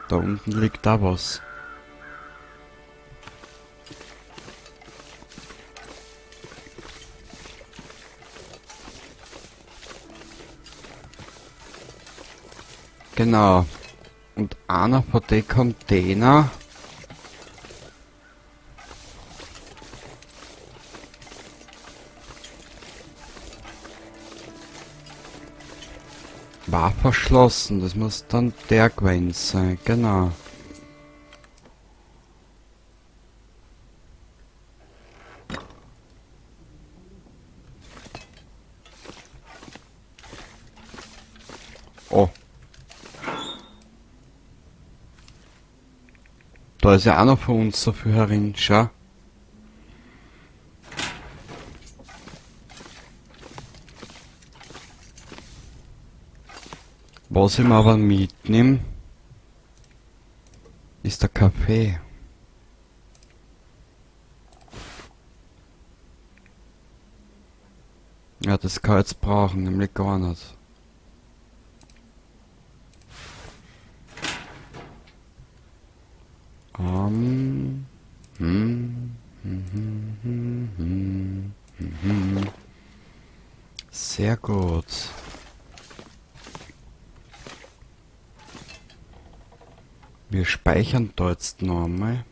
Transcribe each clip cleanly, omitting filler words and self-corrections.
Da unten liegt da was. Genau. Und einer von den Container war verschlossen. Das muss dann der gewesen sein. Genau. Oh. Da ist ja auch noch von uns so viel herin, schau. Was ich mir aber mitnehme, ist der Kaffee. Ja, das kann ich jetzt brauchen, nämlich gar nicht. Sehr gut. Wir speichern da jetzt noch einmal.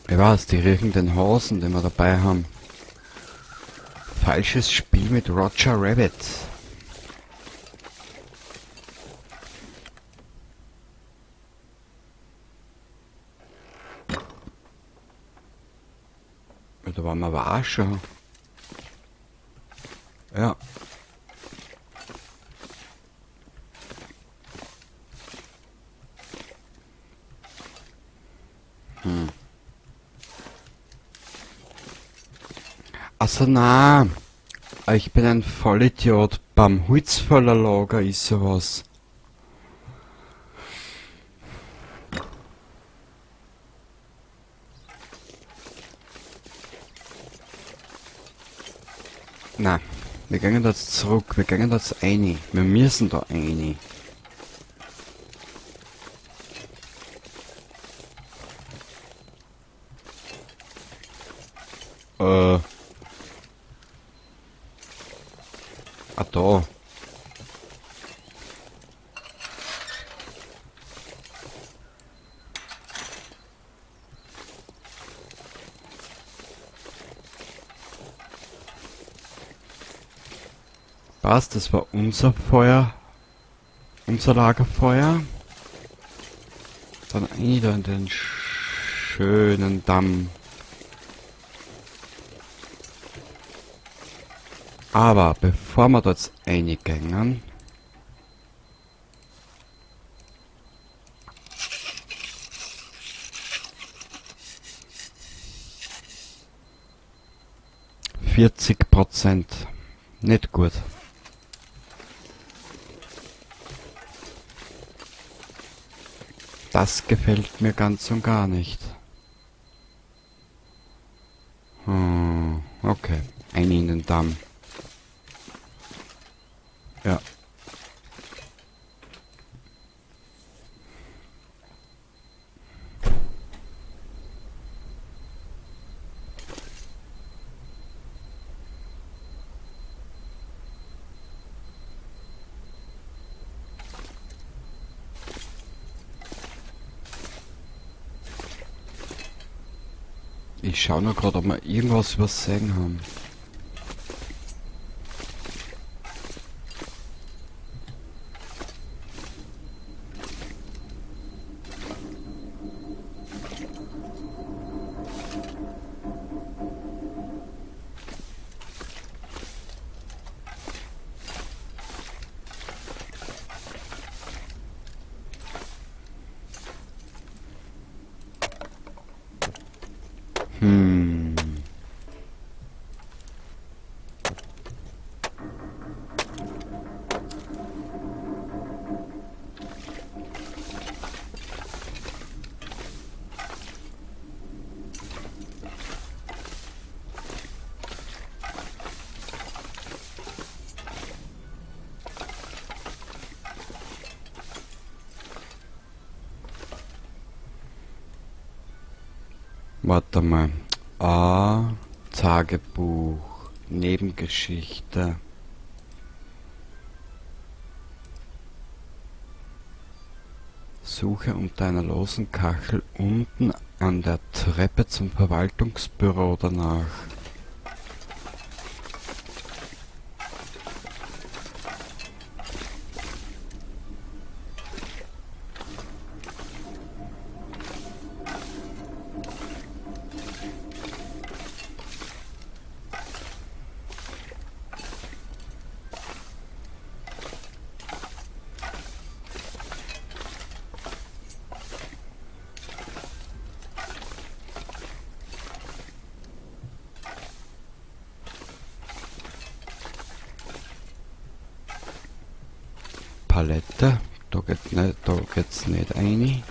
Ich weiß, die riechen den Hasen, den wir dabei haben. Falsches Spiel mit Roger Rabbit. Ja, da waren wir aber auch schon. Ja. Also na, ich bin ein Vollidiot. Beim Holzfällerlager ist sowas. Na, wir gehen da jetzt zurück, wir gehen da jetzt rein. Wir müssen da rein. Ah, da. Passt, das war unser Feuer. Unser Lagerfeuer. Dann wieder in den schönen Damm. Aber bevor wir dort reingehen, 40%. Nicht gut. Das gefällt mir ganz und gar nicht. Okay. Ein in den Damm. Ja. Ich schau nur grad, ob wir irgendwas übersehen haben. Warte mal. A, Tagebuch, Nebengeschichte. Suche unter einer losen Kachel unten an der Treppe zum Verwaltungsbüro danach. Palette, da geht nicht, da geht's nicht rein.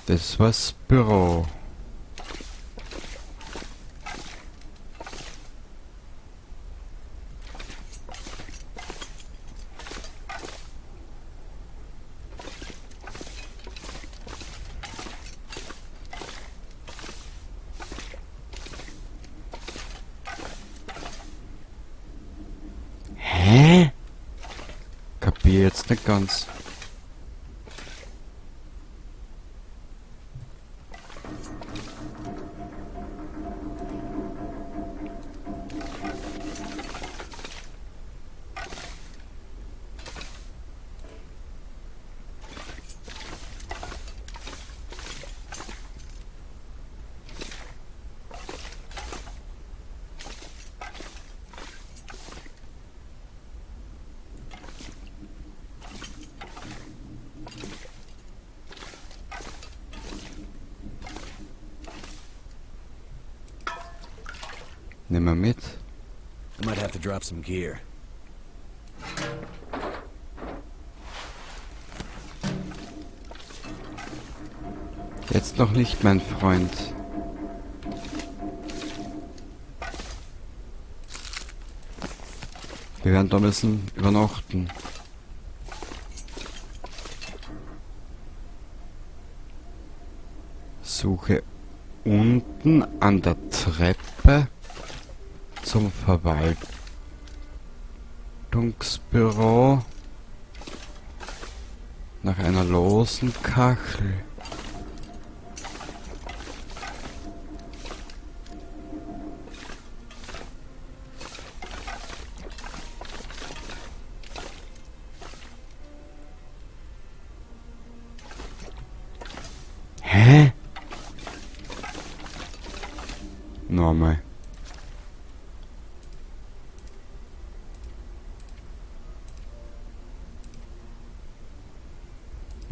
Das war's Büro. Hä? Kapier jetzt nicht ganz. Nehmen wir mit. I might have to drop some gear. Jetzt noch nicht, mein Freund. Wir werden da müssen übernachten. Suche unten an der Treppe zum Verwaltungsbüro nach einer losen Kachel. Hä? Nochmal.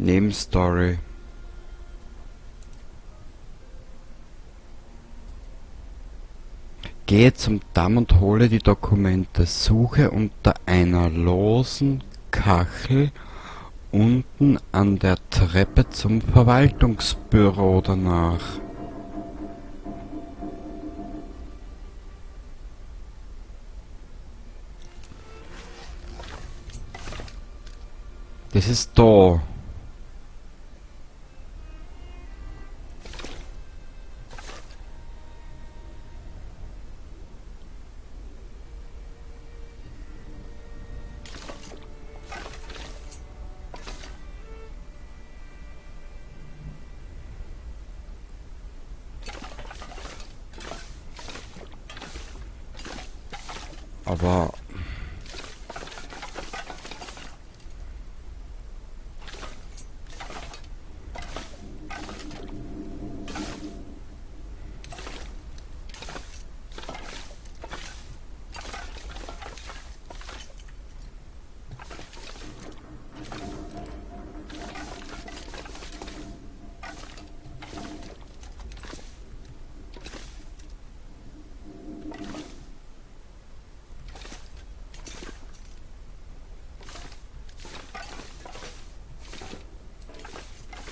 Nebenstory. Gehe zum Damm und hole die Dokumente. Suche unter einer losen Kachel unten an der Treppe zum Verwaltungsbüro danach. Das ist da. Aber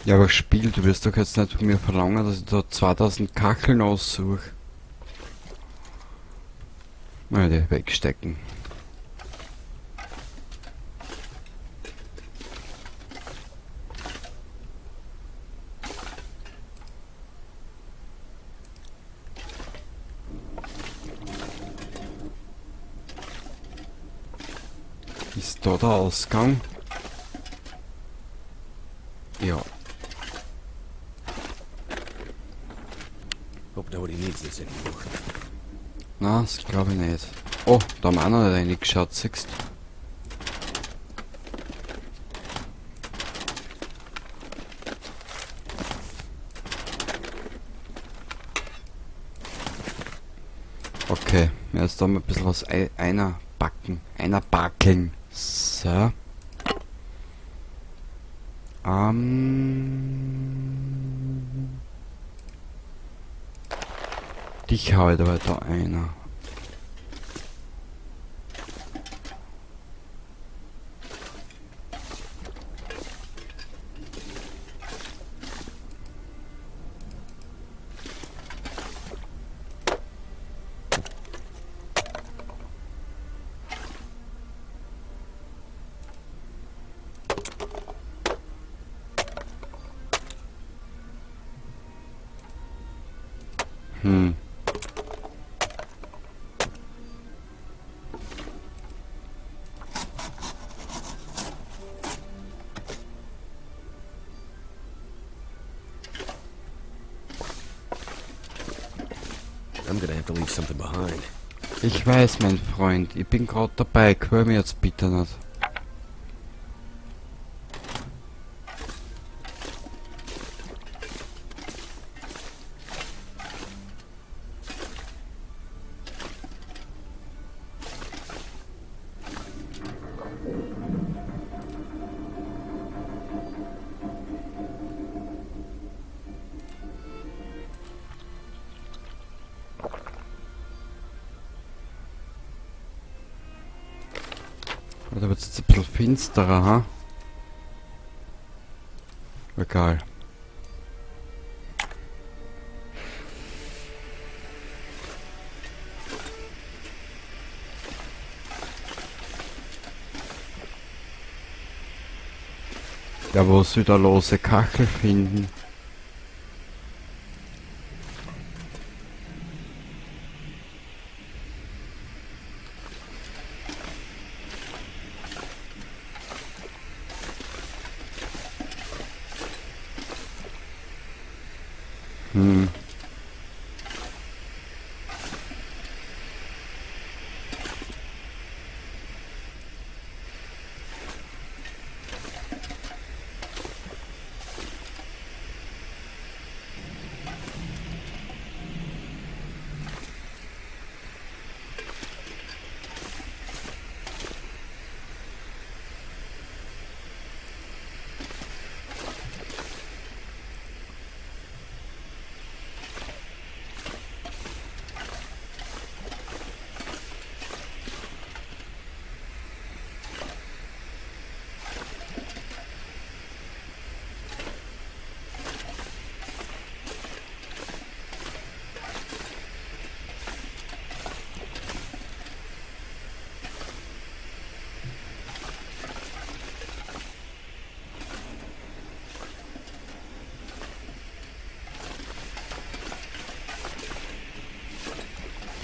Ja, aber Spiel, du wirst doch jetzt nicht von mir verlangen, dass ich da 2000 Kacheln aussuche. Mal die wegstecken. Ist da der Ausgang? Ja. Hope nobody needs this anymore. Na, das glaube ich nicht. Oh, da haben wir auch noch nicht reingeschaut, siehst du? Okay, jetzt da mal ein bisschen was einer backen. Einer backen. So. Dich hau ich da weiter einer. I'm gonna have to leave something behind. Ich weiß, mein Freund, ich bin grad dabei. Quäl mir jetzt bitte nicht. Da wird's jetzt ein bisschen finsterer, ha? Egal. Ja, wo soll da lose Kachel finden?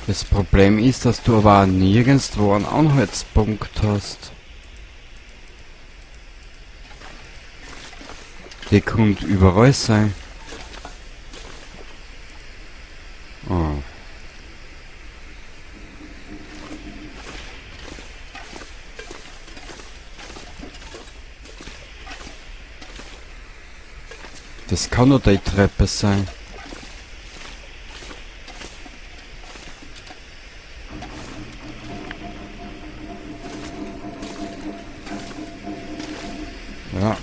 Das Problem ist, dass du aber nirgendwo einen Anhaltspunkt hast. Die könnte überall sein. Oh. Das kann nur die Treppe sein. Ja.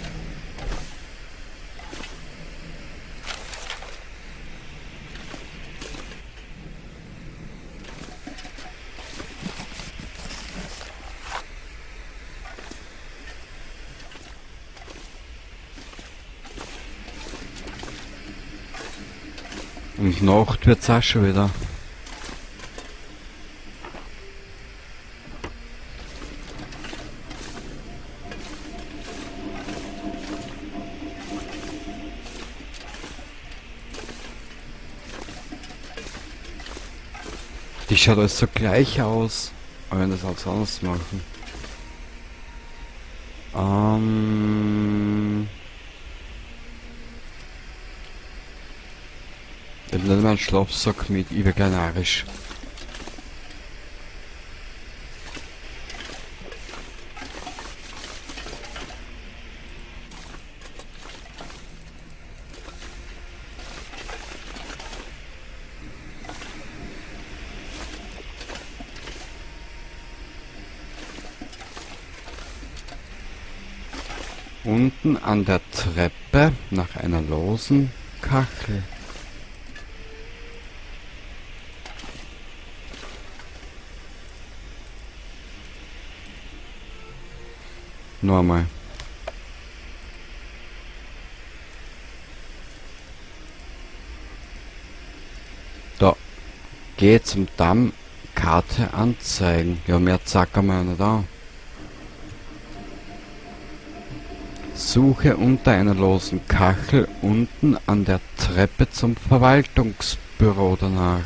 Und Nacht wird's auch schon wieder. Die schaut alles so gleich aus. Aber wenn das alles anders machen. Ich hab nicht mal einen Schlafsack mit, ich wär gleich narrisch. Unten an der Treppe nach einer losen Kachel. Nur einmal. Da. Geh zum Damm, Karte anzeigen. Ja, mehr zacken wir ja nicht an. Suche unter einer losen Kachel unten an der Treppe zum Verwaltungsbüro danach.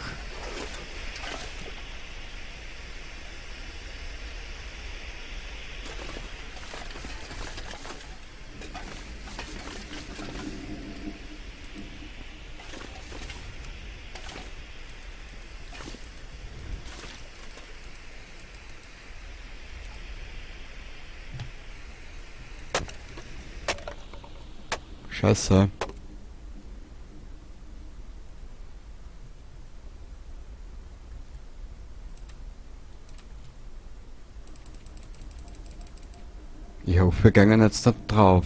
Scheiße. Ich hoffe, wir gehen jetzt da drauf.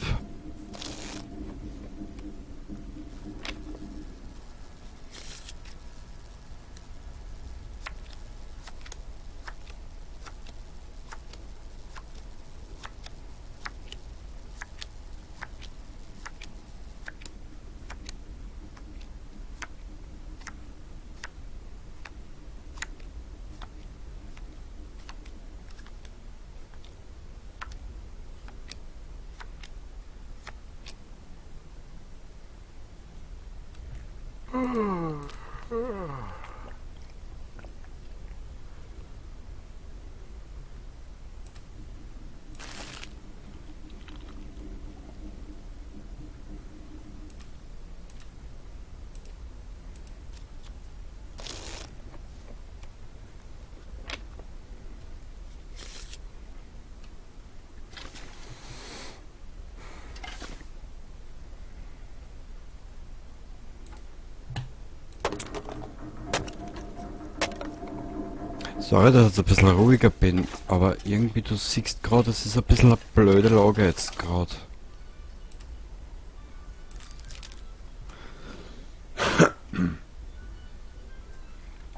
Sorry, dass ich jetzt ein bisschen ruhiger bin, aber irgendwie, du siehst grad, es ist ein bisschen eine blöde Lage jetzt grad.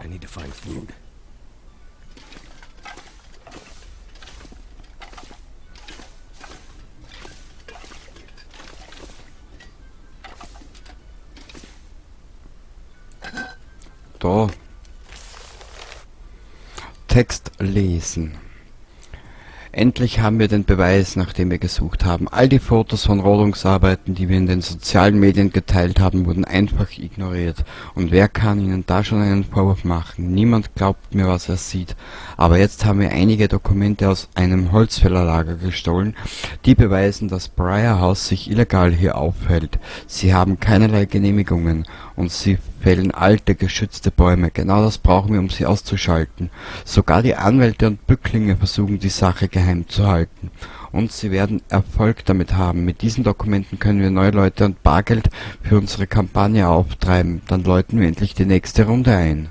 I need to find food. Da. Text lesen. Endlich haben wir den Beweis, nach dem wir gesucht haben. All die Fotos von Rodungsarbeiten, die wir in den sozialen Medien geteilt haben, wurden einfach ignoriert. Und wer kann ihnen da schon einen Vorwurf machen? Niemand glaubt mir, was er sieht. Aber jetzt haben wir einige Dokumente aus einem Holzfällerlager gestohlen, die beweisen, dass Briar House sich illegal hier aufhält. Sie haben keinerlei Genehmigungen und sie fällen alte, geschützte Bäume. Genau das brauchen wir, um sie auszuschalten. Sogar die Anwälte und Bücklinge versuchen, die Sache geheim zu halten. Und sie werden Erfolg damit haben. Mit diesen Dokumenten können wir neue Leute und Bargeld für unsere Kampagne auftreiben. Dann läuten wir endlich die nächste Runde ein.